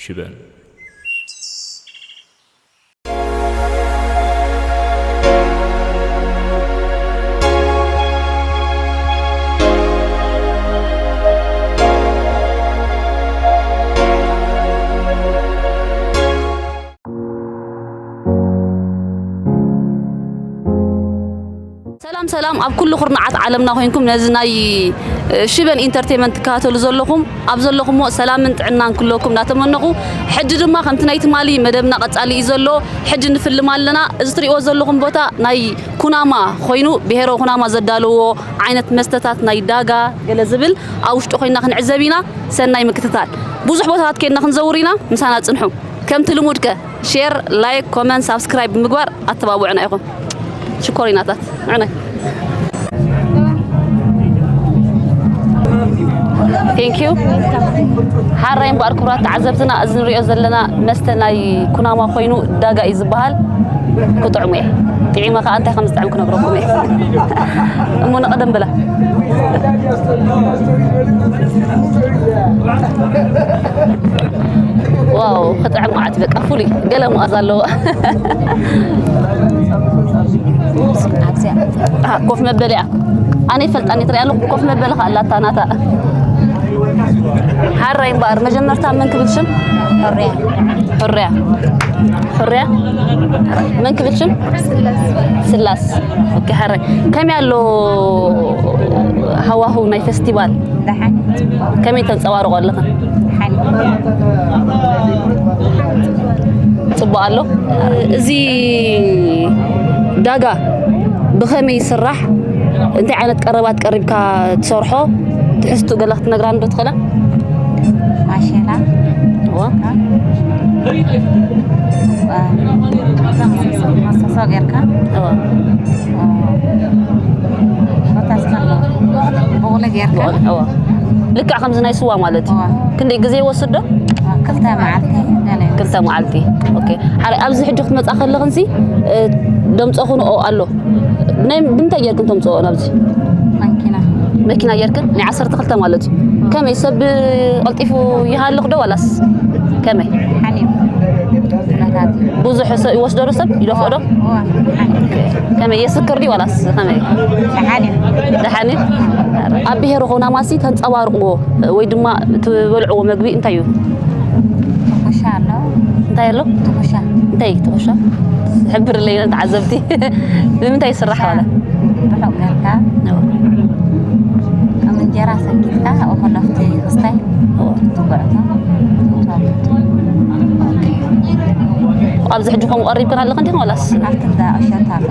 ሽበን። ሰላም ሰላም፣ ኣብ ኩሉ ኩርናዓት ዓለምና ኮይንኩም ነዚ ናይ ሽበን ኢንተርቴመንት ትከታተሉ ዘለኹም ኣብ ዘለኹሞ ሰላምን ጥዕናን ክህልወኩም እናተመነኹ፣ ሕጂ ድማ ከምቲ ናይ ትማሊ መደብና ቀጻሊ እዩ ዘሎ። ሕጂ ንፍልም ኣለና። እዚ ትሪእዎ ዘለኹም ቦታ ናይ ኩናማ ኮይኑ፣ ብሄረ ኩናማ ዘዳለዎ ዓይነት መስተታት ናይ ዳጋ ገለ ዝብል ኣብ ውሽጡ ኮይና ክንዕዘብ ኢና። ሰናይ ምክትታል። ብዙሕ ቦታታት ከይድና ክንዘውር ኢና። ምሳና ጽንሑ። ከምቲ ልሙድከ ሼር፣ ላይክ፣ ኮመንት፣ ሳብስክራይብ ብምግባር ኣተባብዑና ኢኹም። ሽኮሪናታት ንዕናይ። Thank you። ሓራይ እምበኣር ክቡራት ተዓዘብትና፣ እዚ ንሪኦ ዘለና መስተ ናይ ኩናማ ኮይኑ ዳጋ እዩ ዝበሃል። ክጥዕሙ እየ። ጥዒመ ከዓ እንታይ ከም ዝጥዕም ክነግረኩም እየ። እሞ ንቐደም ብላ። ዋው፣ ክጥዕም መዓት በቃ ፍሉይ ገለ መኣዛ ኣለዎ። ኣብዚኣ። ኣሃ፣ ኮፍ መበሊኣ። ኣነ ይፈልጣ እየ፣ ትሪኣ ኣለኹ፣ ኮፍ መበሊ ከኣ ኣላታ ናታ። ሓራይ እምበኣር፣ መጀመርታ መን ክብል ሽም? ሕርያ። ሕርያ። ሕርያ? መን ክብል ሽም? ስላስ። ኦኬ፣ ሓራይ። ከመይ ኣሎ ሃዋህው ናይ ፈስቲቫል? ደሓን። ከመይ ተንጸባርቖ ኣለኽን? ደሓን። ጽቡቕ ኣሎ። እዚ ዳጋ ብኸመይ ይስራሕ? እንታይ ዓይነት ቀረባት ቀሪብካ ትሰርሖ? ትሕዝቱ ገለ ክትነግራኒ ዶ ትኽእላ? ማሸላ። እዋ። እ፣ መሰሶ ጌርካ። እዋ። እ፣ ኮታስ ከሎ ብቑሊ ጌርካ። እዋ። ልክዕ ከምዚ ናይ ስዋ ማለት እዩ። እዋ። ክንደይ ግዜ ይወስድ ዶ? እዋ፣ ክልተ መዓልቲ ገለ ይወስድ። ክልተ መዓልቲ። ኦኬ። ሓራይ ኣብዚ ሕጂ ክትመጻ ከለኽንሲ፣ እ፣ ደምጾ ክንኦ ኣሎ። ናይ ብምንታይ ጌርክን ተምጽኦ ናብዚ? ማኪና። መኪና ጌርክን? ናይ ዓሰርተ ክልተ ማለት እዩ። ከመይ ሰብ ቀልጢፉ ይሃልኽ ዶ ዋላስ ከመይ? ሓኒም። ኩነታት እዩ። ብዙሕ ሰብ ይወስዶ ዶ ሰብ? ይደፍኦ ዶ? እዋ፣ ሓኒም። ከመይ የስክር ድዩ ዋላስ ከመይ? ደሓን እዩ። ደሓን እዩ? ኣብ ብሄረ ኩናማሲ ተንጸባርቕዎ ወይ ድማ ትበልዕዎ መግቢ እንታይ እዩ? ትኩሻ ኣሎ። እንታይ ኣሎ? ትኩሻ። እንታይ እዩ ትኩሻ? ሕብርለይ ተዓዘብቲ። ብምንታይ ይስራሕ ዋላ? ርሑቕ ጌርካ። እዎ። ኣብ እንጀራ ሰንኪትካ፣ ኣብኡ ከሎ ኣብቲ ክስታይ እዎ። ትጉዕቶ። ኣብዚ ሕጂ ከምኡ ቀሪብክን ኣለኽን ዲኽን ዋላስ? ኣብቲ እንዳ ቁሸት ኣሎ።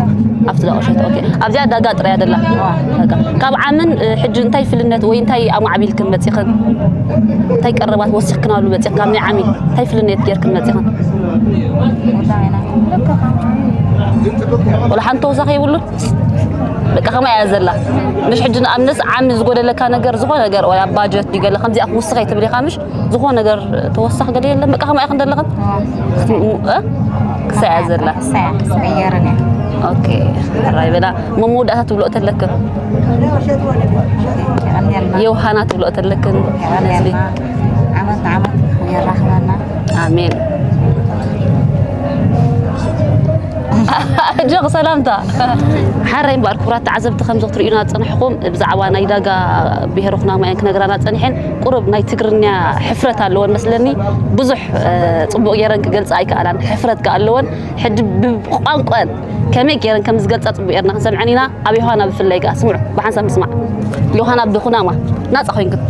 ኣብቲ እንዳ ቁሸት፣ ኦኬ። ኣብዚኣ ዳጋ ጥራይ ኣደላ? እዎ። ዳጋ። ካብ ዓምን፣ እ፣ ሕጂ እንታይ ፍልነት ወይ እንታይ ኣማዕቢልክን መጺኽን? እንታይ ቀረባት ወሲኽክናሉ መጺኽን? ካብ ናይ ዓሚ እንታይ ፍልነት ጌርክን መጺኽን? ወላ ኢና። ወላ ሓንቲ ተወሳኺ የብሉን? በቃ ከማይ እያ ዘላ። ምሽ ሕጂ ንኣብነት ዓሚ ዝጎደለካ ነገር፣ ዝኾነ ነገር፣ ወይ ኣብ ባጀት ድዩ ገለ ከምዚኣ ክውስኽ እየ ትብል ኢኻ ምሽ? ዝኾነ ነገር ተወሳኺ ገለ የለን? በቃ ከማይ ኢኽን ዘለኽን? እዋ። እ? ክሳይ እያ ዘላ። ክሳይ እያ፣ ትቕየርን እያ። ኦኬ። ሕራይ በላ። መመወዳእታ ትብልኦ ተለክን? የቐንየልና። የውሃና ትብልኦ ተለክን? የቐንየልና። ዓመት ንዓመት የራኽበና። ኣሜን። ኣጆኺ ሰላምታ። ሓራይ እምበኣር ክቡራት ተዓዘብቲ፣ ከምዚ ክትርእዩና ዝጸናሕኩም ብዛዕባ ናይ ዳጋ ብሄረ ኩናማ እየን ክነግራና ጸኒሐን። ቁሩብ ናይ ትግርኛ ሕፍረት ኣለወን መስለኒ። ብዙሕ፣ እ፣ ጽቡቕ ጌረን ክገልጻ ኣይከኣላን። ሕፍረት ከኣ ኣለወን። ሕጂ ብቋንቋን ከመይ ጌረን ከም ዝገልጻ ጽቡቕ ጌርና ክንሰምዐን ኢና። ኣብ ዮሃና ብፍላይ ከኣ ስምዑ፣ ብሓንሳብ ንስማዕ። ዮሃና ብኩናማ ናጻ ኮይንክን።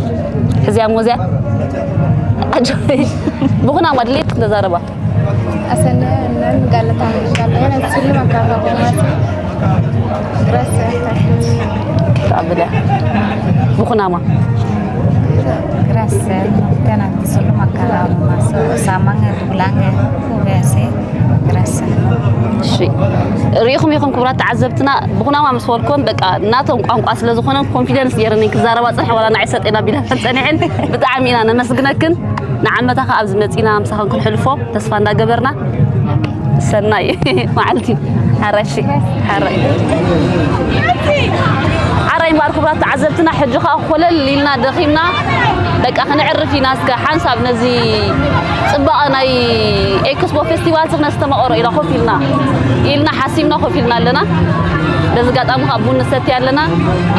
ሕዝያ እሞ እዚኣ። ኣጆኺ። ብኩናማ ድሌት ተዛረባ። Asana nan galata galera sulu makaka ko mas. Gracias. ብኩናማ። Gracias. Tena sulu makaka mas. Samanga dublanga. Gracias. Gracias. እሺ፣ ርኢኹም ኢኹም ክቡራት ተዓዘብትና፣ ብኩናማ ምስ በልኩዎም በቃ ናቶም ቋንቋ ስለ ዝኾነ ኮንፊደንስ ገይረኒ ክዛረባ ጸኒሐ፣ ዋላ ንዓይ ሰጤና ቢላ ጸኒሐን። ብጣዕሚ ኢና ነመስግነክን። ንዓመታ ከኣ ኣብዚ መጺና ምሳኽን ክንሕልፎ ተስፋ እንዳገበርና፣ ሰናይ መዓልቲ። ሓራይ እሺ፣ ሓራይ። ሓራይ እምበኣር ክቡራት ተዓዘብትና፣ ሕጂ ኸኣ ኮለል ኢልና ደኺምና፣ በቃ ክንዕርፍ ኢና። እስከ ሓንሳብ ነዚ ጽባቐ ናይ ኤክስፖ ፌስቲቫል ስኽነስተማቐሮ ኢላ ኮፍ ኢልና፣ ኢልና ሓሲብና ኮፍ ኢልና ኣለና። በዚ ኣጋጣሚ ኸኣ ቡን ንሰቲ ኣለና።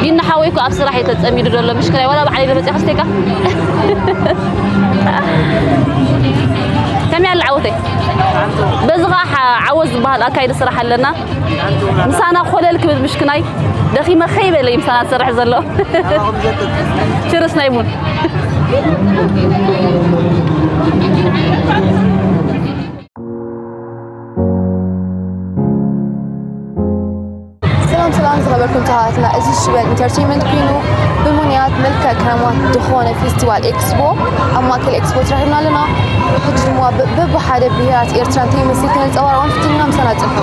ቢኒ ሓወይ እኮ ኣብ ስራሕ እዩ ተጸሚዱ ዘሎ። ምሽክናይ ዋላ ባዕለይ ዶ መጺኣ ክስቴካ? ከመይ ኣላ ዓወተይ? በዚ ኸዓ ዓወት ዝበሃል ኣካይዲ ስራሕ ኣለና። ምሳና ኮለል ክብል ምሽክናይ ደኺመ ከይበለ እዩ ምሳና ዝሰርሕ ዘሎ። ችርስ ናይ ቡን። ሰላም ሰላም ዝኸበርኩም ተኸታተልትና፣ እዚ ሽበል ኢንተርቴይንመንት ኮይኑ ብምኽንያት መልክዕ ክራማት ዝኾነ ፌስቲቫል ኤክስፖ ኣብ ማእከል ኤክስፖ ትረኺብና ኣለና። ሕጂ ድማ ብ- በብሓደ ብሄራት ኤርትራ እንታይ ይመስል ከነንጸባርቖም ፍቲንና ምሳና ጽንሑ።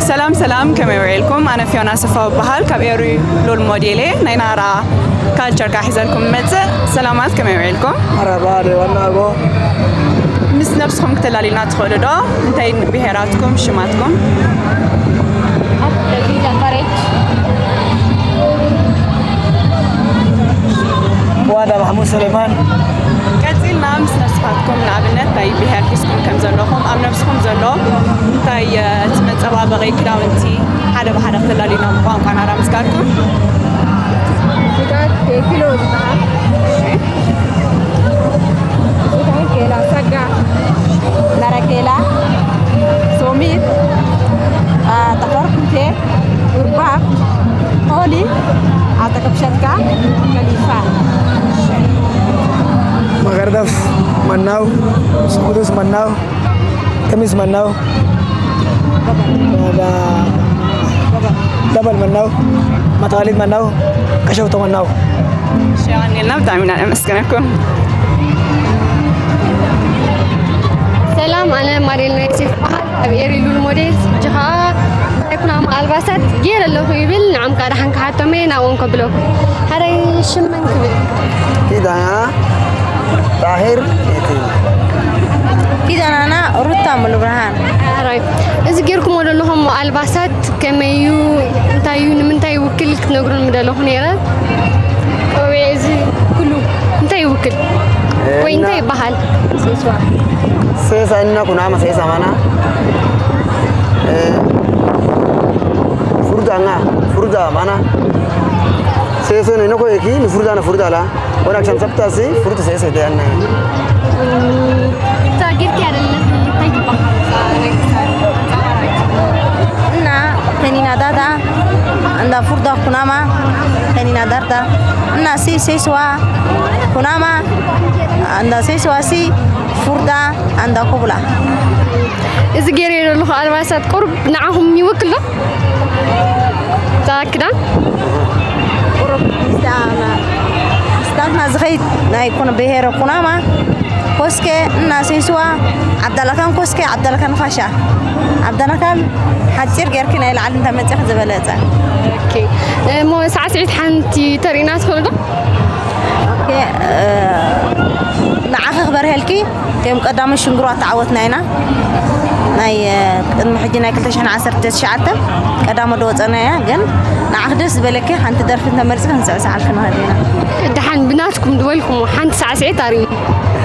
ሰላም ሰላም፣ ከመይ ውዒልኩም? ኣነ ፊዮና ኣሰፋው እበሃል፣ ካብ ኤሪ ሎል ሞዴል እየ። ናይ ናራ ካልቸር ከኣ ሒዘልኩም እመጽእ። ሰላማት፣ ከመይ ውዒልኩም? መርሓባ፣ ደይዋና ኣልቦ። ምስ ነብስኹም ክተላልዩና ትኽእሉ ዶ? እንታይ ብሄራትኩም፣ ሽማትኩም? ዋዳ ማሕሙድ ሱሌማን። ቀጺልና ምስ ነብስኻትኩም፣ ንኣብነት እንታይ ብሄር ሒዝኩም ከም ዘለኹም፣ ኣብ ነብስኹም ዘሎ እንታይ፣ እ፣ እቲ መጸባበቒ ክዳውንቲ ሓደ ብሓደ ክተላልዩና ብቋንቋ ናራ ምስጋድኩም። ስጋት ኪሎ ዝበሃል። ስጋት ኬላ፣ ሰጋ፣ መረኬላ፣ ሶሚት፣ አ፣ ጠፈር ኩቴ፣ ጉርባብ፣ ሆሊ፣ ኣተከብሸትካ፣ ከሊፋ። መገርደፍ መናው፣ ስኩቱስ መናው፣ ከሚስ መናው፣ ዳ- ደበል መናው፣ መታሊት መናው፣ ከሸውቶ መናው። እሺ፣ የቐንየልና፣ ብጣዕሚ ኢና ነመስግነኩም። ሰላም፣ ኣነ ማሪል ናይ ሴፍ በሃል፣ ኣብ ኤሪ ሉል ሞዴል፣ ሕጂ ኸዓ ናይ ኩናማ ኣልባሳት ገይረ ኣለኹ ይብል፣ ንዓም ከኣ ደሓን ክሓቶም እየ፣ ናብኦም ከብለኩም። ሓራይ ሽም መን ክብል? ኪዳና ጣሂር እቲ። ኪዳናና ሩታ ሙሉብርሃን። ሓራይ፣ እዚ ገይርኩሞ ዘለኹም ኣልባሳት ከመይ እዩ? እንታይ እዩ? ንምንታይ ይውክል ክትነግሩን ምደለኹ ነይረ። ቆቢዕ እዚ ኩሉ እንታይ ይውክል? እ፣ ወይ እንታይ እና ይበሃል? ሴስዋ። ሴሳ እና ኩናማ ሴሳ ማና። እ፣ ፍሩዳ ና፣ ፍሩዳ ማና። ሴሶ ነው፣ ነው፣ ኮ፣ ኪ፣ ፍሩዳ ና፣ ፍሩዳ ላ። ወራክሳን ሰብታሲ ፍሩት ሴሴ ደያና። እታ ጌርኪ አይደለም፣ እንታይ ይባሃል? እዛ ናይ ክሳድ ኣንጸባራቂ። እና ተኒና ዳዳ፣ እንዳ ፉርዳ ኩናማ፣ ተኒና ዳርዳ፣ እና ሲ ሴስዋ ኩናማ፣ እንዳ ሴስዋ ሲ ፉርዳ፣ እንዳ ኮብላ። እዚ ገይረዮ ዘለኹ ኣልባሳት ቁሩብ ንዓኹም ይውክል ዶ? እታ ክዳን? ቁሩብ ምስታ፣ ምስታትና ዝኸይድ ናይ ኩን-፣ ብሄረ ኩናማ፣ ኮስኬ እና ሴስዋ፣ ዓብዳላካን ኮስኬ፣ ዓብዳላካን ፋሻ። ዓብዳላካን ሓጺር ጌርኪ ናይ ላዕሊ እንተመጺኺ ዝበለጸ። ኦኬ። እሞ ሳዕስዒት ሓንቲ ተርእይና ትኽእሉ ዶ? ኦኬ፣ እ፣ ንዓኺ ክበርሀልኪ፣ ከም ቀዳመ ሽንግሮ ኣተዓወትና ኢና። ናይ፣ እ፣ ቅድሚ ሕጂ ናይ ክልተ ሽሕን ዓሰርተ ትሽዓተን ቀዳመ ዶ ወጸና እያ፣ ግን ንዓኺ ደስ ዝበለኪ ሓንቲ ደርፊ እንተመሪጽኪ ክንስዕስዓልኪ ንኽእል ኢና። ደሓን ብናትኩም ዝበልኩሞ ሓንቲ ሳዕስዒት ኣርእዩ።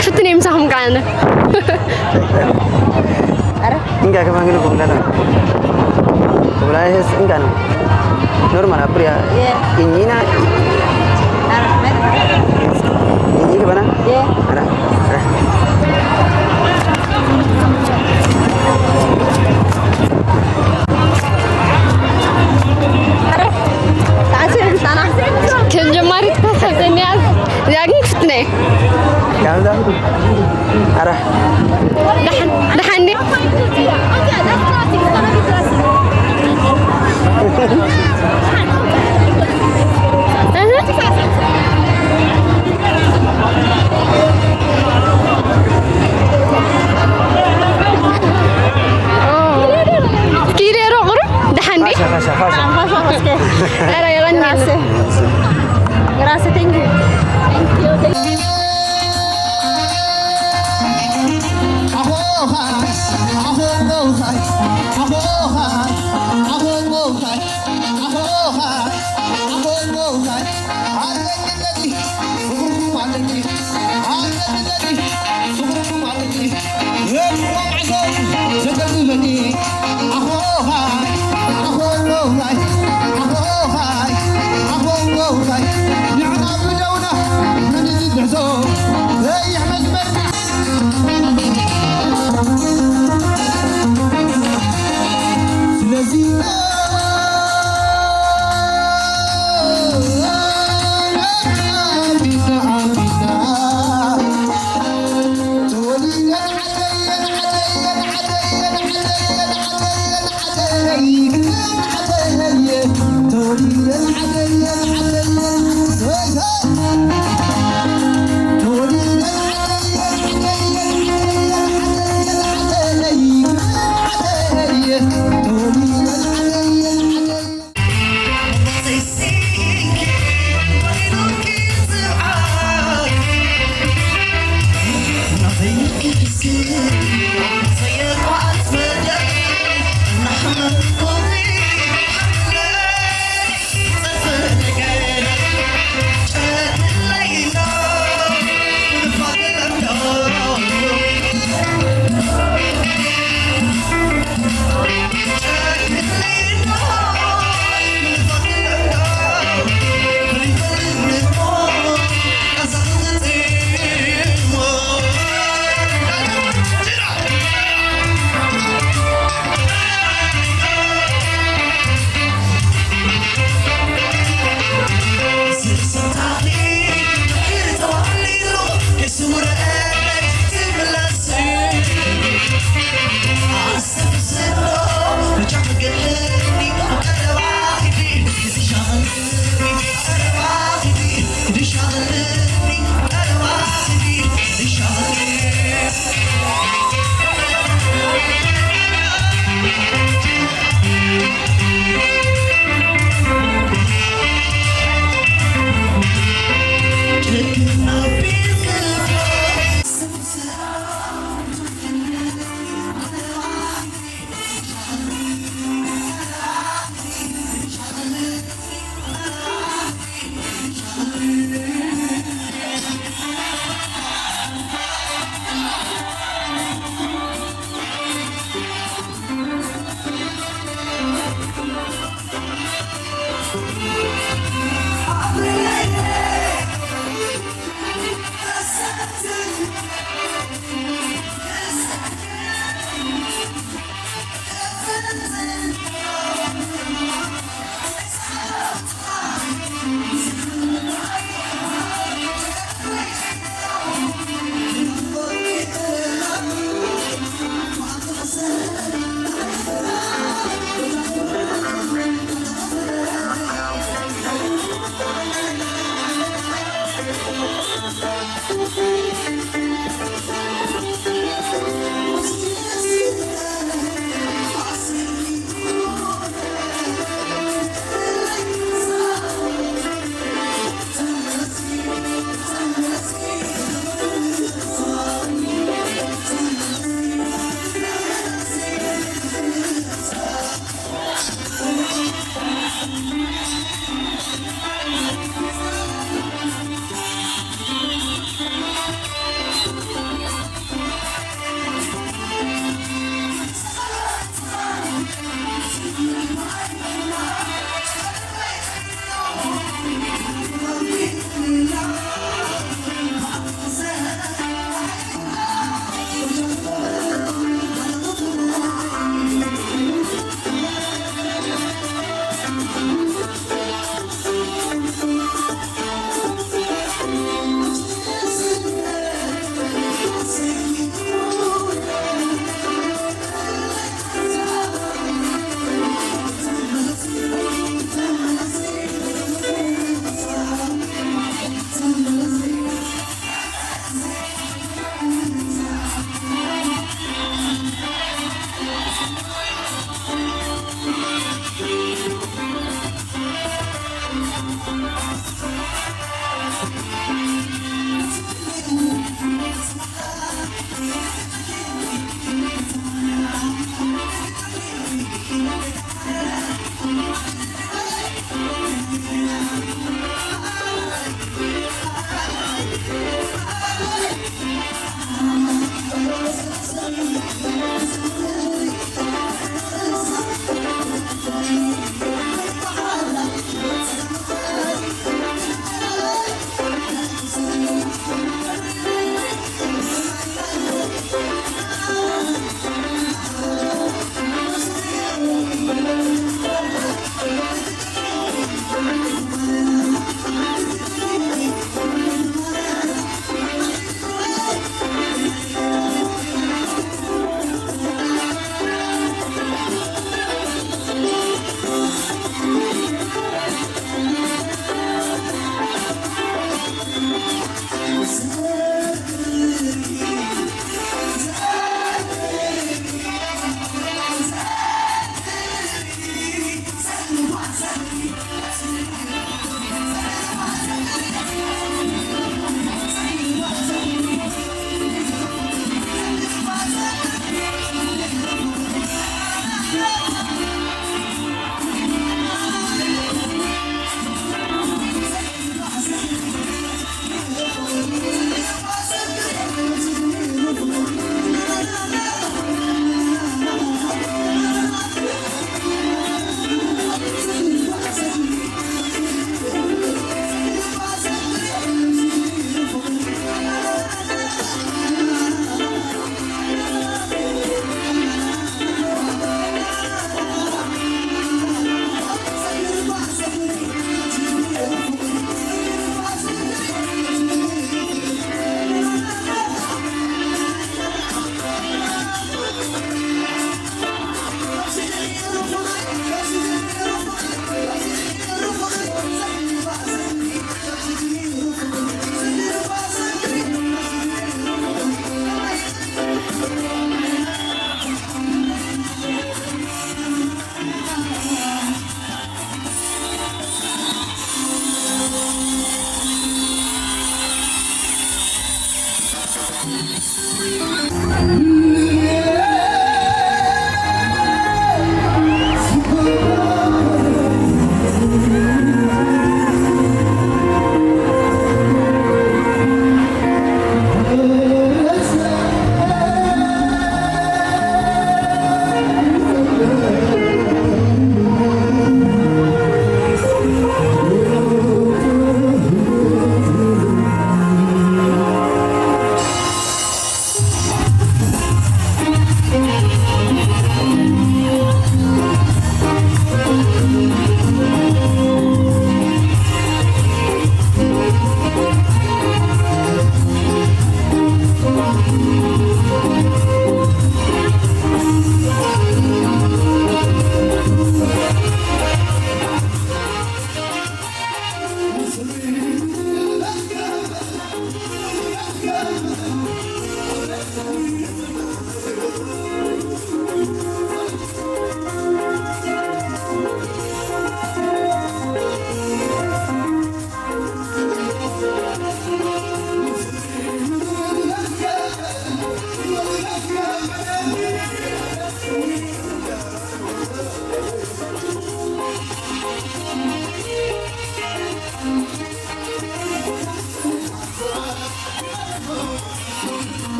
ክፍትን እየ ምሳኹም ከኣ ኣነ። ኣረ? Inga ka bangin ko lana. Ko la es inga no. Normal apria. Ye. Inyina. Ara, met. Inyi ka bana? Ye. Ara. Ara. Ara. Tasi sana. ከም ጀማሪት ተሰብተኛ ያግን ክትነ። Kamda? Ara. ደሓን፣ ደሓን ድዩ? እህ። ኦ። ኪሎ ሮ ቁሩብ ደሓን ድዩ? ፋሻ፣ ፋሻ፣ ፋሻ። ኧረ የቐንየልና።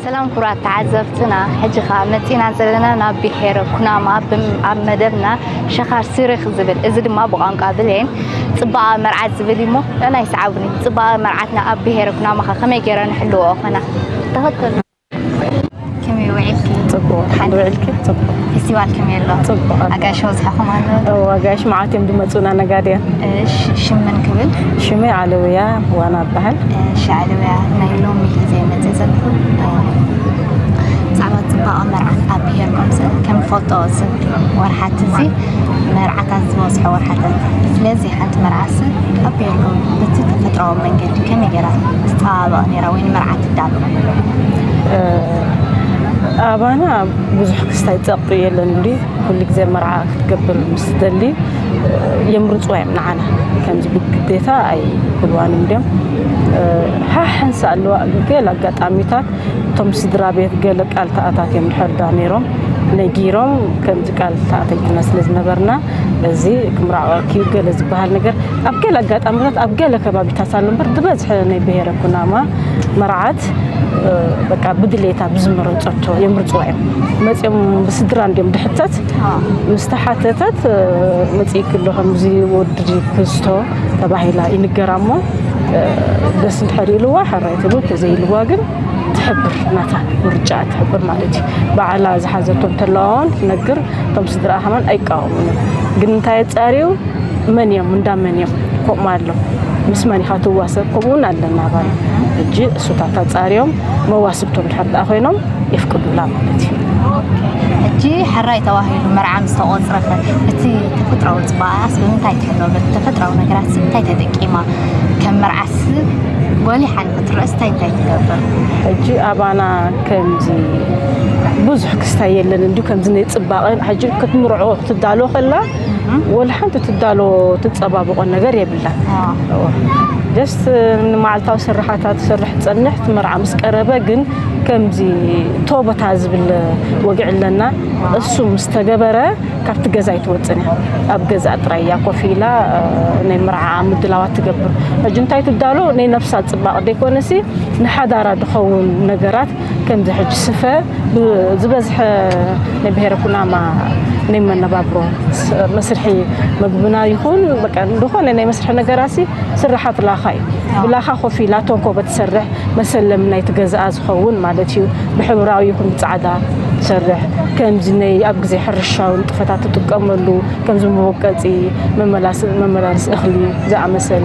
ሰላም ክቡራት ተዓዘብትና፣ ሕጂ ኸኣ መጺና ዘለና ናብ ብሄረ ኩናማ ብም-፣ ኣብ መደብና ሸኻር ሲሪኽ ዝብል፣ እዚ ድማ ብቋንቋ ብሌን ጽባቐ መርዓት ዝብል እዩ እሞ፣ ንዕና ይስዓቡኒ። ጽባቐ መርዓትና ኣብ ብሄረ ኩናማ ኸ ከመይ ገይረ ንሕልዎ ኾና? ተኸተሉ። ከመይ ውዒልኪ? ጽቡቕ። ሓንቲ ውዒልኪ? ጽቡቕ። ፌስቲቫል ከመይ ኣሎ? ጽቡቕ ኣሎ። ኣጋይሽ በዝሖም ኣለዉ ዶ? እወ፣ ኣጋይሽ መዓት እዮም ዝመጹና፣ ነጋድያን። እሺ፣ ሽም መን ክብል? ሽመይ ዓለውያ ዋና እበሃል። እሺ፣ ዓለውያ፣ ናይ ሎሚ ሒዘ መጽእ ዘለኹ፣ እ፣ ብዛዕባ ጽባቐ መርዓት ኣብ ብሄርኩም ስ-፣ ከም ንፈልጦ፣ እዚ ወርሓት እዚ መርዓታት ዝበዝሖ ወርሓታት። ስለዚ ሓንቲ መርዓስ ኣብ ብሄርኩም በቲ ተፈጥሮኣዊ መንገዲ ከመይ ገይራ ትጸባበቕ ነይራ ወይ ንመርዓ ትዳሎ? እ፣ ኣባና ብዙሕ ክስታይ ጸቕጢ የለን እንዲ ኩሉ ግዜ መርዓ ክትገብር ምስ ትደሊ፣ እ፣ የምርጽዋ እዮም ንዓና። ከምዚ ብግዴታ ኣይብልዋን እንድዮም። እ፣ ሓሓንሳ ኣለዋ፣ ገለ ኣጋጣሚታት እቶም ስድራ ቤት ገለ ቃል ተኣታትዮም ድሕር ዳ ነይሮም ነጊሮም፣ ከምዚ ቃል ተኣተይትና ስለ ዝነበርና፣ እዚ ክምራቐኪ ገለ ዝበሃል ነገር ኣብ ገለ ኣጋጣሚታት ኣብ ገለ ከባቢታት ኣሎ እምበር፣ ዝበዝሐ ናይ ብሄረ ኩናማ መርዓት፣ እ፣ በቃ ብድሌታ ብዝመረጸቶ የምርጽዋ እዮም። መጺኦም ብስድራ እንድዮም ድሕተት። ምስ ተሓተተት፣ እ፣ መጺእኪ ኣሎ ከምዚ ወዲ ክስቶ ተባሂላ ይንገራ እሞ፣ እ፣ ደስ እንድሕር ኢልዋ ሕራይ ትብል፣ ተዘይልዋ ግን ትሕብር፣ ናታ ምርጫ ትሕብር ማለት እዩ። ባዕላ ዝሓዘቶ እንተለዋ እውን ትነግር፣ እቶም ስድራኣ ከማን ኣይቃወሙን እዮም። ግን እንታይ የጻርዩ? መን እዮም? እንዳ መን እዮም? ከምኡ ኣሎ። ምስ መን ኢኻ ትዋሰብ? ከምኡ እውን ኣለና ኣባና። ሕጂ እሱታት ኣጻርዮም መዋስብቶም ድሕር ደኣ ኮይኖም የፍቅዱላ ማለት እዩ። ሕጂ ሕራይ ተባሂሉ መርዓ ምስ ተቖጽረ ኸ፣ እቲ ተፈጥሮኣዊ ጽባቐኣስ ብምንታይ ትሕሎ? በቲ ተፈጥሮኣዊ ነገራትስ እንታይ ተጠቂማ? ከም መርዓስ ጎሊሓ ንኽትረአስ እንታይ እንታይ ትገብር? ሕጂ ኣባና ከምዚ ብዙሕ ክስታይ የለን እንድዩ፣ ከምዚ ናይ ጽባቐ። ሕጂ ክትምርዖ ክትዳሎ ከላ፣ እህ። ወላ ሓንቲ ትዳሎ ትጸባብቖ ነገር የብላን። ኣዎ። እወ። ጀስት ንመዓልታዊ ስራሓታ ትሰርሕ ትጸንሕ፣ እቲ መርዓ ምስ ቀረበ ግን ከምዚ ቶቦታ ዝብል ወግዒ ኣለና። ኣዎ። እሱ ምስ ተገበረ ካብቲ ገዛ ኣይትወጽን እያ። ኣብ ገዛ ጥራይ እያ ኮፍ ኢላ፣ እ፣ ናይ መርዓ ምድላዋት ትገብር። ሕጂ እንታይ ትዳሎ? ናይ ነብሳ ጽባቐ ደይኮነሲ ንሓዳራ ድኸውን ነገራት፣ ከምዚ ሕጂ ስፈ ብ-፣ ዝበዝሐ ናይ ብሄረ ኩናማ ናይ መነባብሮ ስ-፣ መስርሒ መግብና ይኹን፣ በቃ፣ ዝኾነ ናይ መስርሒ ነገራሲ ስራሓት ላኻ እዩ። ብላኻ ኮፍ ኢላ ተንኮቦ ትሰርሕ፣ መሰለም ናይቲ ገዛኣ ዝኸውን ማለት እዩ። ብሕብራዊ ይኹን ብጻዕዳ ትሰርሕ። ከምዚ ናይ ኣብ ግዜ ሕርሻ እውን ጥፈታት ትጥቀመሉ፣ ከምዚ መወቀጺ፣ መመላስ-፣ መመላለሲ እኽሊ ዝኣመሰለ፣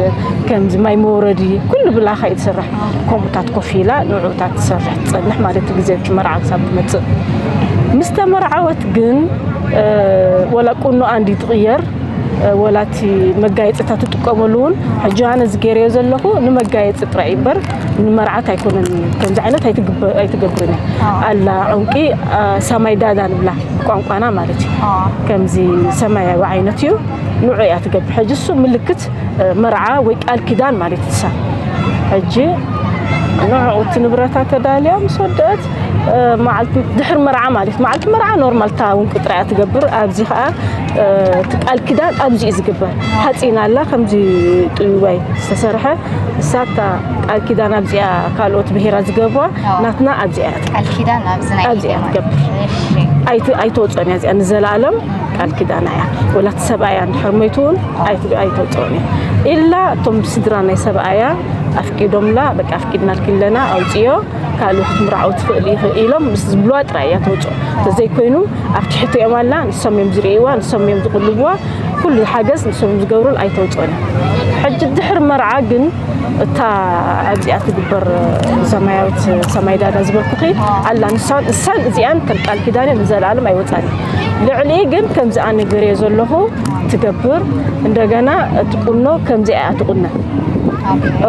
ከምዚ ማይ መውረዲ፣ ኩሉ ብላኻ እዩ ትስራሕ። ከምኡታት ኮፍ ኢላ ንዕኡታት ትሰርሕ ትጸንሕ ማለት እዩ፣ ግዜ እቲ መርዓ ክሳብ ትመጽእ። ምስ ተመርዓወት ግን፣ እ፣ ወላ ቁኖኣ እንዲ ትቕየር፣ እ፣ ወላ እቲ መጋየጽታት ትጥቀመሉ እውን፣ ሕጂ ኣነ እዚ ገይረዮ ዘለኹ ንመጋየጺ ጥራይ እዩ እምበር፣ ንመርዓት ኣይኮነን። ከምዚ ዓይነት ኣይትግበ-፣ ኣይትገብርን እያ። ኣዎ። ኣላ ዕንቂ፣ እ፣ ሰማይ ዳዳ ንብላ ቋንቋና ማለት እዩ። ኣዎ። ከምዚ ሰማያዊ ዓይነት እዩ፣ ንዑ እያ ትገብር። ሕጂ እሱ ምልክት፣ እ፣ መርዓ ወይ ቃል ኪዳን ማለት እዩ። እሳ ሕጂ ንዕኡ እቲ ንብረታ ተዳልያ ምስ ወደአት፣ እ፣ መዓልቲ ድሕሪ መርዓ ማለት፣ መዓልቲ መርዓ ኖርማል እታ እውን ቅጥራ እያ ትገብር። ኣብዚ ኸዓ፣ እ፣ እቲ ቃል ኪዳን ኣብዚ እዩ ዝግበር። ሓፂን ኣላ ከምዚ ጥዋይ ዝተሰርሐ፣ እሳ እታ ቃል ኪዳን ኣብዚኣ ካልኦት ብሄራት ዝገብርዋ፣ ኣዎ። ናትና ኣብዚኣ እያ ትገብር። ቃል ኪዳን ኣብዚ ናይ ኣብዚኣ ኢድ ትገብር። እሺ። ኣይቲ-፣ ኣይተውፅኦን እያ እዚኣ ንዘለኣለም ቃል ኪዳና እያ። ወላ እቲ ሰብኣያ እንድሕር ሞይቱ እውን ኣይቲ-፣ ኣይተውፅኦን እያ። ኢላ እቶም ስድራ ናይ ሰብኣያ ኣፍቂዶምላ፣ በቃ ኣፍቂድናልኪ ኣለና፣ ኣውፅዮ፣ ካልእ ክትምርዓው ትኽእል ኢኺ ኢሎም ምስ ዝብልዋ ጥራይ እያ ተውፅኦ። እንተዘይኮይኑ ኣብቲ ሕቶ እዮም ኣላ፣ ንሶም እዮም ዝርእይዋ፣ ንሶም እዮም ዝቕልብዋ፣ ኩሉ ሓገዝ ንሶም እዮም ዝገብሩን ኣይተውፅኦን እያ። ሕጂ ድሕሪ መርዓ ግን እታ ኣብዚኣ ትግበር ሰማያዊት ሰማይ ዳዳ ዝበልኩኺ ኣላ፣ ንሳን፣ ንሳን እዚኣን ከም ቃል ኪዳን እዮም ንዘለኣለም ኣይወፃን። ልዕሊ ግን ከምዚ ኣነ ገይረዮ ዘለኹ ትገብር። እንደገና እቲ ቁኖ ከምዚ እያ ትቁነ።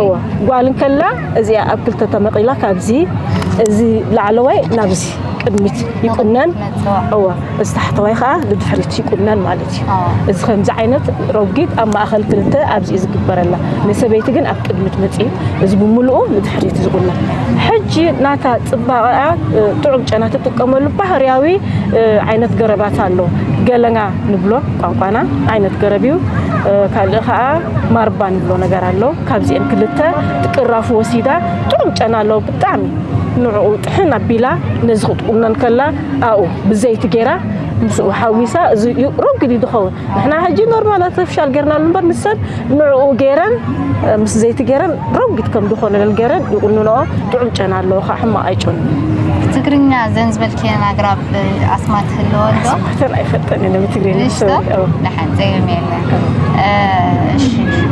እወ፣ ጓል እንከላ እዚኣ ኣብ ክልተ ተመቒላ ካብዚ፣ እዚ ላዕለዋይ ናብዚ ቅድሚት ይቁነን። መፅዋ። እወ፣ እዚ ታሕተዋይ ከዓ ንድሕሪት ይቁነን ማለት እዩ። ኣዎ። እዚ ከምዚ ዓይነት ረጒድ ኣብ ማእኸል ክልተ ኣብዚ እዩ ዝግበረላ። ንሰበይቲ ግን ኣብ ቅድሚት መፂኡ፣ እዚ ብምልኡ ንድሕሪት ዝቁነን። ሕጂ ናታ ፅባቐኣ፣ እ፣ ጥዑም ጨና ትጥቀመሉ ባህርያዊ፣ እ፣ ዓይነት ገረባት ኣሎ። ገለና ንብሎ ቋንቋና ዓይነት ገረብ እዩ። እ፣ ካልእ ከዓ ማርባ ንብሎ ነገር ኣሎ። ካብዚአን ክልተ ትቅራፉ ወሲዳ ጥዑም ጨና ኣለዎ ብጣዕሚ። ንዕኡ ጥሕን ኣቢላ ነዚ ክትቁነን ከላ ኣብኡ ብዘይቲ ገይራ ምስኡ ሓዊሳ፣ እዚ እዩ ረጒድ እዩ ዝኸውን። ንሕና ሕጂ ኖርማል ኣርቲፊሻል ገይርናሉ እምበር ንሰን ንዕኡ ገይረን፣ እ፣ ምስ ዘይቲ ገይረን ረጒድ ከም ዝኾነለን ገይረን ይቁንንኦ። ጥዑም ጨና ኣለዎ ከዓ፣ ሕማቕ ኣይጨኑን። ብትግርኛ ዘን ዝበልክየን ኣግራብ ኣስማት ህልወ ዶ? ኣስማተን ኣይፈልጠን እየ ብትግርኛ። እሺ፣ ሶሪ። ኣዎ። ደሓን፣ ጸገም የለን። እ፣ እሺ፣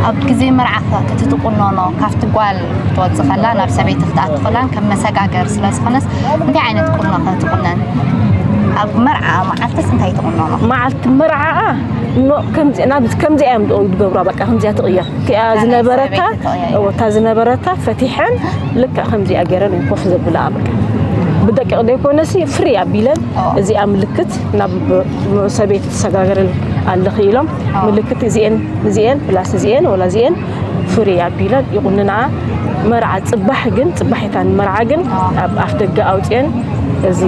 ኣብ ግዜ መርዓ ከ እቲ ትቁነኖ ካብቲ ጓል ክትወጽእ ከላ ናብ ሰበይቲ ክትኣቱ ከላን ከም መሰጋገሪ ስለ ዝኾነስ እንታይ ዓይነት ቁኖ ከ ትቁነን? ኣብ መርዓ መዓልትስ እንታይ ትቁነኖ? መዓልቲ መርዓኣ ኖ፣ ከምዚ፣ ናብ፣ ከምዚኣ እዮም ዝገብራ፣ በቃ ከምዚኣ ትቕየር። እቲኣ ናይ ዝነበረታ፣ ሰበይቲ ትቕየር። እወ፣ እታ ዝነበረታ ፈቲሐን ልክዕ ከምዚኣ ገይረን እዮም ኮፍ ዘብልኣ፣ በቃ። ብደቂቕ ዘይኮነሲ ፍሪ ኣቢለን፣ እወ። እዚኣ ምልክት ናብ ሰበይቲ ትሰጋገረን ኣለኺ ኢሎም፣ እወ። ምልክት እዚኤን፣ እዚኤን ፕላስ እዚኤን፣ ወላ እዚኤን ፍሪ ኣቢለን ይቑንንኣ። መርዓ ጽባሕ ግን፣ ጽባሕ እታ ንመርዓ ግን ኣብ ኣፍ ደገ ኣውጽኤን እዚ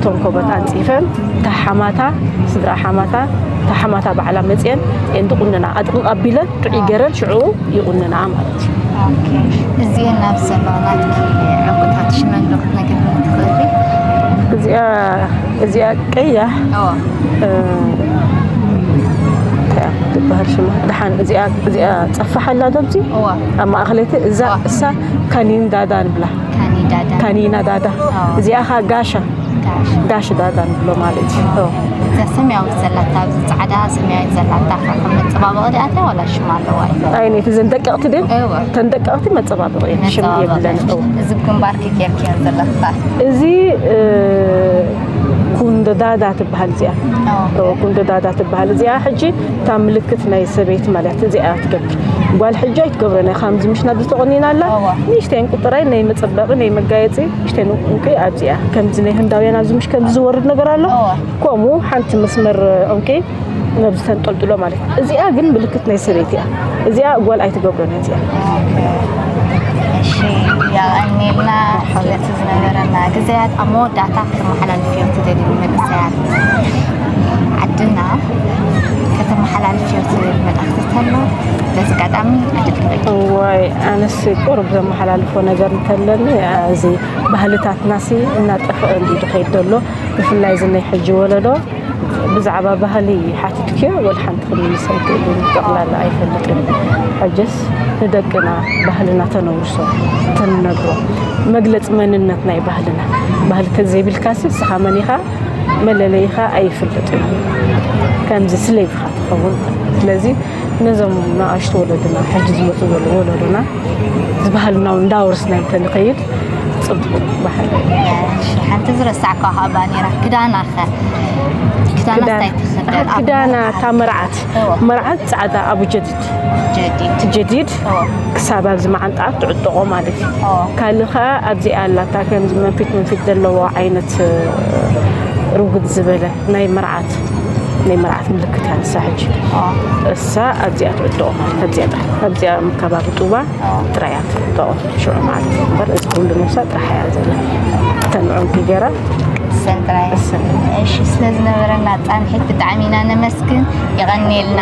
ተንኮበት ኣንጺፈን፣ እታ ሓማታ፣ ስድራ ሓማታ፣ እታ ሓማታ ባዕላ መጽኤን እየን ዝቑንና። ኣጥቕቕ ኣቢለን ጥዑይ ገረን ሽዑ ይቑንና ማለት እዩ። ኦኬ። እዚኤን ኣብዚ ዘለዋ ናትኪ ዕንቁታት ሽመን ዶ ክትነግርኒ ትኽእሊ? እዚኣ፣ እዚኣ ቀያሕ፣ እዋ። እ፣ እንታይ እያ ትበሃል ሽማ? ደሓን እዚኣ፣ እዚኣ ጸፋሕ ኣላ ዶ ኣብዚ? እዋ። ኣብ ማእኸለይቲ እዛ፣ እዋ። እሳ ካኒን ዳዳ ንብላ። ካኒ ዳዳ። ካኒና ዳዳ። እዋ። እዚኣ ኸ ጋሻ። ጋሽ። ጋሽ ዳዳ ንብሎ ማለት እዩ። እዋ። እዋ። እዛ ሰማያዊት ዘላታ፣ ኣብዚ ጻዕዳ ሰማያዊት ዘላታ ኸ ከም መጸባበቒ ድኣ እያ ዋላ ሽም ኣለዋ? ኣይኔት እዘን ደቀቕቲ ድን? እዋ። እተን ደቀቕቲ መጸባበቒ እየን፣ ሽም መጸባበቒ። የብለን። እዋ። እዚ ግንባርኪ ጌርክዮ ዘለኺ ኸ? እዚ፣ እ፣ ኩንዶ ዳዳ ትበሃል እዚኣ። እዋ። እዋ፣ ኩንዶ ዳዳ ትበሃል እዚኣ። ሕጂ እታ ምልክት ናይ ሰበይቲ ማለት እዚኣ ትገብር። ጓል ሕጂ ኣይትገብሮን እያ፣ ከምዚ ምሽ ናብዚ ተቆኒና ኣላ። እዋ። ንእሽተይን ቁጥራይ ናይ መጸበቒ፣ ናይ መጋየጺ፣ ንእሽተይን ዕንቂ ኣብዚኣ። ከምዚ ናይ ህንዳውያን ኣብዚ ምሽ ከምዚ ዝወርድ ነገር ኣሎ። እዋ። ከምኡ ሓንቲ መስመር ዕንቂ ነብዚ ተንጠልጥሎ ማለት እዩ። እዚኣ ግን ምልክት ናይ ሰበይቲ እያ። እዚኣ ጓል ኣይትገብሮን እያ እዚኣ። እሺ፣ የቐንየልና ስለቲ ዝነበረና ግዜያት። ኣብ መወዳእታ ከተመሓላልፍዮ ትደልዩ ንመንእሰያት ዓድና፣ ከተመሓላልፍዮ ትደልዩ መልእኽቲ ተሎ በዚ ኣጋጣሚ ዕድል ክህበኪ። እዋይ፣ ኣነስ ቁሩብ ዘመሓላልፎ ነገር እንተለኒ፣ እዚ ባህልታትናሲ እናጠፍአ እንድዩ ዝኸይድ ዘሎ፣ ብፍላይ እዚ ናይ ሕጂ ወለዶ። ብዛዕባ ባህሊ ሓቲትክዮ ወላ ሓንቲ ክምልስ ኣይክእልን፣ ጠቕላላ ኣይፈልጥን። ሕጅስ ንደቅና ባህልና ተነውርሶ፣ ተንነግሮ፣ መግለጺ መንነት ናይ ባህልና። ባህሊ ተዘይብልካሲ ንስኻ መን ኢኻ? መለለይኻ ኣይፍለጥ እዩ። ከምዚ ስለይኻ ትኸውን። ስለዚ ነዞም ንኣሽቱ ወለድና፣ ሕጂ ዝመፁ ዘለዉ ወለዶና፣ እዚ ባህልና እውን እንዳወርስና እንተንኸይድ ፅቡቅ ባህል። እሺ፣ ሓንቲ ዝረሳዕኳ ከዓ ባኔራ ክዳና ከ? ክዳና እንታይ ትኽደን? ኣብ ክዳና እታ መርዓት እዎ። መርዓት ፃዕዳ ኣቡ ጀዲድ ጀዲድ እቲ ጀዲድ እዎ። ክሳብ ኣብዚ መዓንጣ ትዕጠቆ ማለት እዩ። እዎ። ካልእ ከዓ ኣብዚኣ ኣላታ ከምዚ መንፊት መንፊት ዘለዎ ዓይነት ርጉድ ዝበለ ናይ መርዓት ናይ መርዓት ምልክት እያ ንሳ ሕጂ። እሳ ኣብዚኣ ትዕጠቆ ማለት ኣብዚኣ ጥራሕ ኣብዚኣ ከባቢ ጡባ ጥራይ እያ ትዕጠቆ። ሽዑ ማለት እምበር እዚ ኩሉ ነብሳ ጥራሕ እያ ዘላ። እተን ዕንቂ ገይራ ሰንጥራይ። እሺ፣ ስለ ዝነበረና ፃንሒት ብጣዕሚ ኢና ነመስግን። የቐንየልና።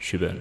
ሽበን